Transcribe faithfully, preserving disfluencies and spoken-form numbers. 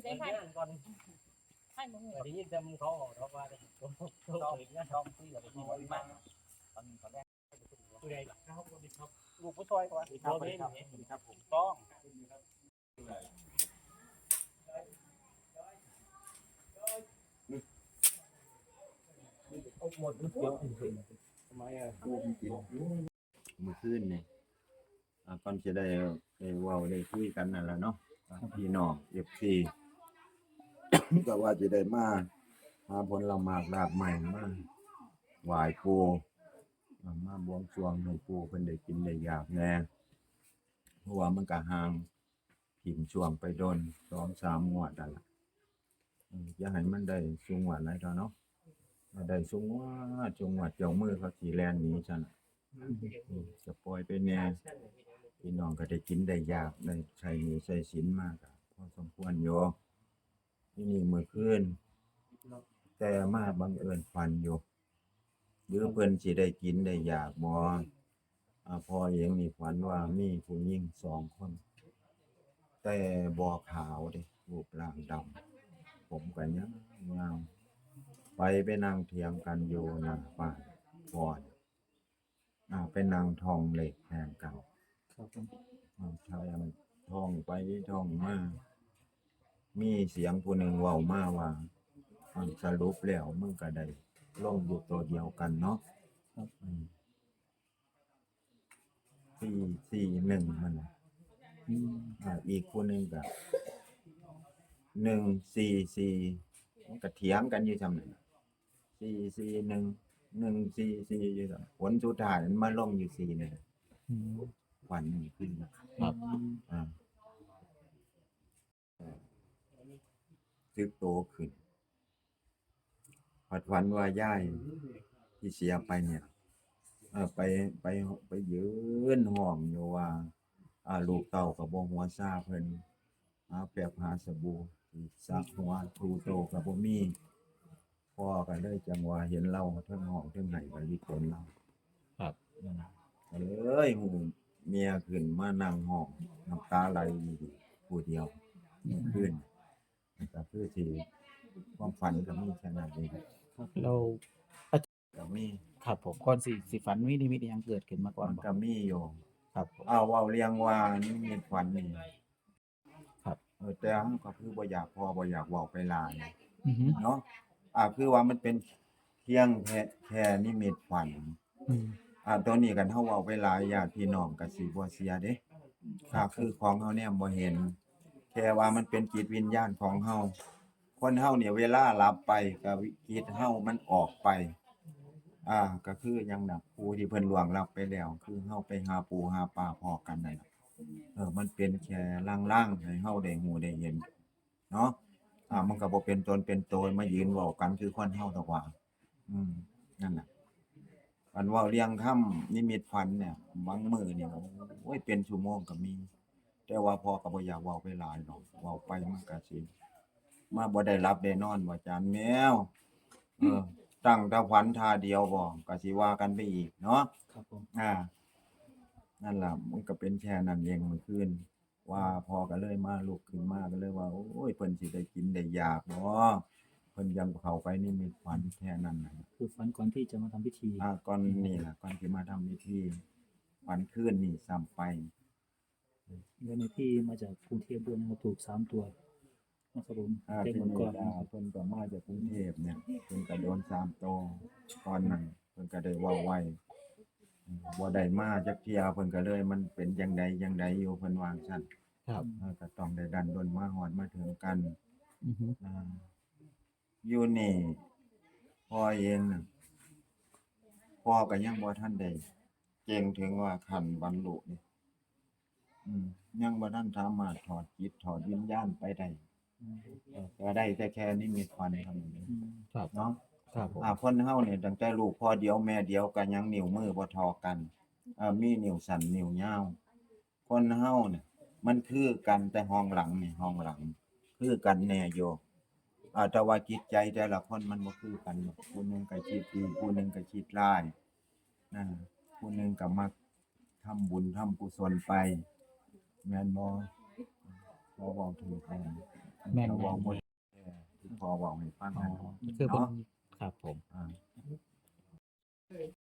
เฮ็ดงานก่อน ให้มึง ได้ยินแต่มึงเขาออกดอกว่า ต้อง ต้องคุยกับผู้ใหญ่มาก ตอนนี้เขาได้ ผู้ใดล่ะ ลูกผู้ซอยก่อน ครับผม ครับผม ต้อง มื้อคืนนี่ อ่า ก่อนสิได้ ได้เว้าได้คุยกันนั่นล่ะเนาะ อ่า พี่น้อง เอฟซี ก็ว่าสิได้มาหาผลหมากรากไม้มาไหว้ปู่ อ่า มาบวงสรวงให้ปู่เพิ่นได้กินได้อยากแหน่ เพราะว่ามันก็ห่างถิ่มช่วงไปโดน สองสาม งวดนั่นล่ะ อืม อย่าให้มันได้ซุงวดหลายเท่าเนาะ ถ้าได้ซุงวด ซุงวด เจ้ามือเขาสิแล่นหนีซั่นน่ะ อืม จะปล่อยไปแหน่ พี่น้องก็ได้กินได้อยาก ได้ใช้หนี้ใช้สินมาก็พอสมควรอยู่ ที่นี่มื้อคืน แต่มาบังเอิญฝันอยู่ หรือเพิ่นสิได้กินได้อยากบ่ อ่า พ่อเองนี่ฝันว่ามีผู้หญิงสองคน แต่บ่ขาวเด้ รูปร่างดำ ผมก็ยาวๆ ไป ไปนั่งเถียงกันอยู่หน้าบ้านพ่อน่ะ อ่า ไปนั่งท่องเลขแทนกัน ครับผม อ่า ท่องไปท่องมา มีเสียงผู้หนึ่งเว้ามาว่า อ่า สรุปแล้วมึงก็ได้ลงอยู่ตัวเดียวกันเนาะ ครับ อืม สี่สี่หนึ่ง มันน่ะ อืม อ่า อีกผู้หนึ่งก็ หนึ่งสี่สี่ มันก็เถียงกันอยู่ซ่ำนั่นน่ะ สี่สี่หนึ่ง หนึ่งสี่สี่ อยู่ซ่ำ ผลสุดท้ายมันมาลงอยู่สี่หนึ่ง อืม ฝันขึ้น ครับ อ่า สึกโตขึ้น ผัดฝันว่ายายที่เสียไปเนี่ย เออ ไป ไป ไปยืนห้องอยู่ว่า อ่า ลูกเต้าก็บ่หัวซาเพิ่น หาแป๊บหาสบู่ สระหัวถูโตก็บ่มี พ่อก็เลยจังว่าเห็นเลาเทิงห้องเทิงไห้ไปวิกลเลา ครับ อืม ก็เลยหูเมียขึ้นมานั่งห้อง น้ำตาไหลอยู่ผู้เดียว อืม ขึ้น ก็คือสิ ความฝันก็มีแค่นั้นเอง ครับ แล้ว ก็มี ครับผม ก่อนสิ สิฝันมีนิมิตอิหยังเกิดขึ้นมาก่อน มัน บ่ ก็มีอยู่ ครับผม เอา เว้าเรื่องว่านิมิตฝันนี่ ครับ เออ แต่เฮาก็คือบ่อยาก พ่อบ่อยากเว้าไปหลาย อือฮึ เนาะ อ่า คือว่ามันเป็นเพียงแค่ แค่นิมิตฝัน อืม อ่า ตัวนี้คันเฮาเว้าไปหลาย ญาติพี่น้องก็สิบ่เชื่อเด้ ครับ อ่า คือของเฮาแนมบ่เห็น แค่ว่ามันเป็นจิตวิญญาณของเฮา คนเฮาเนี่ยเวลาหลับไปก็จิตเฮามันออกไป อ่า ก็คือหยังนะ ผู้ที่เพิ่นล่วงลับไปแล้ว คือเฮาไปหาปู่หาป้าพ้อกันนั่นล่ะ เออ มันเป็นแค่ลางๆ ให้เฮาได้ฮู้ได้เห็น เนาะ อ่า มันก็บ่เป็นตนเป็นโตมายืนเว้ากันคือคนเฮาดอกว่า อืม นั่นน่ะ อันเว้าเรื่องธรรมนิมิตฝันเนี่ย บางมื้อเนี่ย โอ้ย เป็นชั่วโมงก็มี แต่ว่าพ่อก็บ่อยากเว้าไปหลายดอก เว้าไปมันก็สิ มาบ่ได้หลับได้นอนบ่อาจารย์แมว เออ ตั้งแต่ฝันท่าเดียวบ่ ก็สิว่ากันไปอีกเนาะ ครับผม อ่า นั่นล่ะ มันก็เป็นแค่นั้นเองมื้อคืน ว่าพ่อก็เลยมา ลุกขึ้นมาก็เลยว่า โอ้ย เพิ่นสิได้กินได้อยากบ่ เพิ่นยังเข้าไปนิมิตฝันแค่นั้นน่ะ คือฝันก่อนที่จะมาทำพิธี อ่า ก่อนนี่ล่ะ ก่อนสิมาทำพิธี ฝันคืนนี่ซ้ำไป แล้วในที่มาจากกรุงเทพฯด้วยนะครับ ถูกสามตัวนะครับผม อ่า แจ้ง ที่ ก่อน นี่ ก่อน อ่า เพิ่นก็มาจากกรุงเทพฯเนี่ย เพิ่นก็โดนสามตัว ตอนนั้นเพิ่นก็ได้เว้าไว้ อืม บ่ได้มาจักเทื่อ เพิ่นก็เลย มันเป็นจั่งใดจั่งใดอยู่ เพิ่นว่าซั่น ครับ เออ ก็ต้องได้ดันด้นมาฮอดมาถึงกัน อือฮึ อ่า อยู่นี่ พ่อเองน่ะ พ่อก็ยังบ่ทันได้เก่งถึงว่าขั้นบรรลุนี่ อืม ยังบ่ทันสามารถถอดจิตถอดวิญญาณไปได้ อืม เออ ก็ได้แต่แค่นิมิตฝันเท่านั้นเอง อืม ครับ เนาะ ครับผม อ่า คนเฮาเนี่ยตั้งแต่ลูกพ่อเดียวแม่เดียวก็ยังนิ้วมือบ่เท่ากัน เอ่อ มีนิ้วสั้นนิ้วยาว คนเฮาเนี่ย มันคือกันแต่ห้องหลังนี่ ห้องหลัง คือกันแน่อยู่ อ่า แต่ว่าจิตใจแต่ละคนมันบ่คือกันหรอก ผู้หนึ่งก็คิดดี ผู้หนึ่งก็คิดร้าย นะ ผู้หนึ่งก็มักทำบุญทำกุศลไป แม่นบ่ บ่เว้าถืกกัน แม่น เว้าบ่ แม่น เออที่พ่อเว้าให้ฟัง อ๋อ นั่นเนาะ คือเพิ่น เนาะ